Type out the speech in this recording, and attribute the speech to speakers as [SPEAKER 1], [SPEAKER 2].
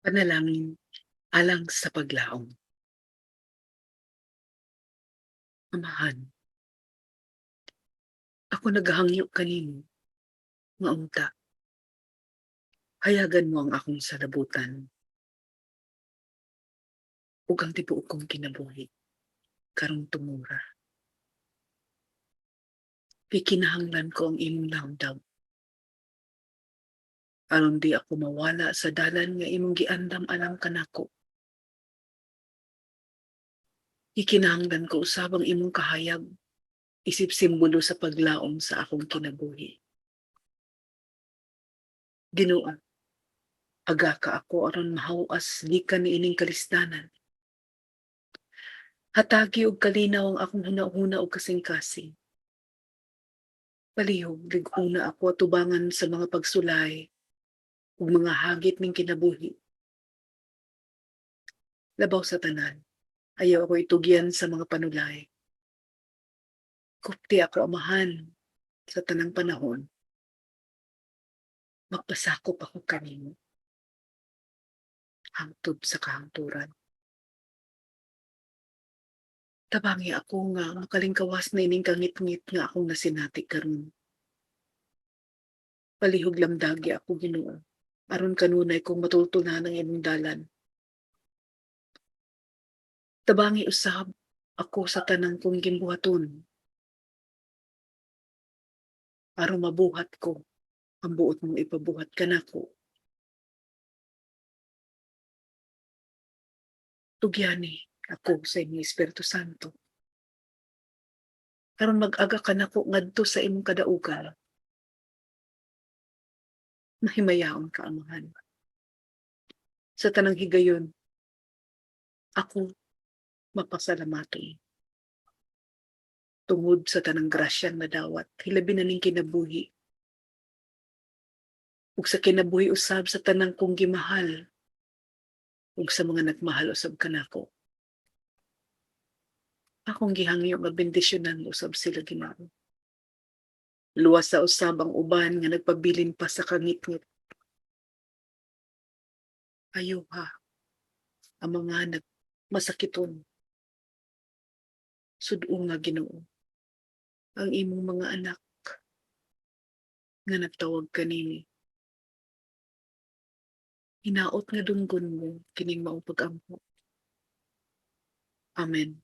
[SPEAKER 1] Panalangin alang sa paglaom. Amahan, ako nagahangyo kanimo nga unta hayagan mo ang akong salabutan ug ang tibuok kong kinabuhi karong tumora. Gikinahanglan ko ang imong laundab aron di ako mawala sa dalan nga imong giandam alang kanako. Gikinahanglan ko usab ang imong kahayag isip simbolo sa paglaom sa akong kinabuhi. Ginoo, agaka ako aron mahaw-as gikan niining kalisdanan. Hatagi og kalinaw ang akong hunahuna ug kasing-kasing. Palihog lig-una ako atubangan sa mga pagsulay ug mga hagit ning kinabuhi. Labaw sa tanan, ayaw ako itugyan sa mga panulay. Gupti ako, Amahan, sa tanang panahon. Magpasakop ako kanimo hangtod sa kahangturan. Tabangi ako nga makalingkawas niining kangitngit nga akong nasinati karon. Palihog lamdagi ako, Ginoo, aron kanunay kong matultunan ang imong dalan. Tabangi usab ako sa tanan kong gimbuhaton aron mabuhat ko ang buot mong ipabuhat kanako. Tugyani ako sa imong Espiritu Santo aron mag-aga kanako ngadto sa imong kadaugan. Mahimayaon ka, Amahan. Sa tanang higayon, ako mapasalamaton tungod sa tanang grasyang nadawat, hilabi na ning kinabuhi ug sa kinabuhi usab sa tanang kong gimahal ug sa mga nagmahal usab kanako. Akong gihangyo nga bendisyonan usab sila, Ginoo. Luwasa usab ang uban nga nagpabilin pa sa kangitngit. Ayuha ang mga nagmasakiton. Sud-unga, Ginoo, ang imong mga anak nga nagtawag kanimo. Hinaot nga dunggon mo kining maong pag-ampo. Amen.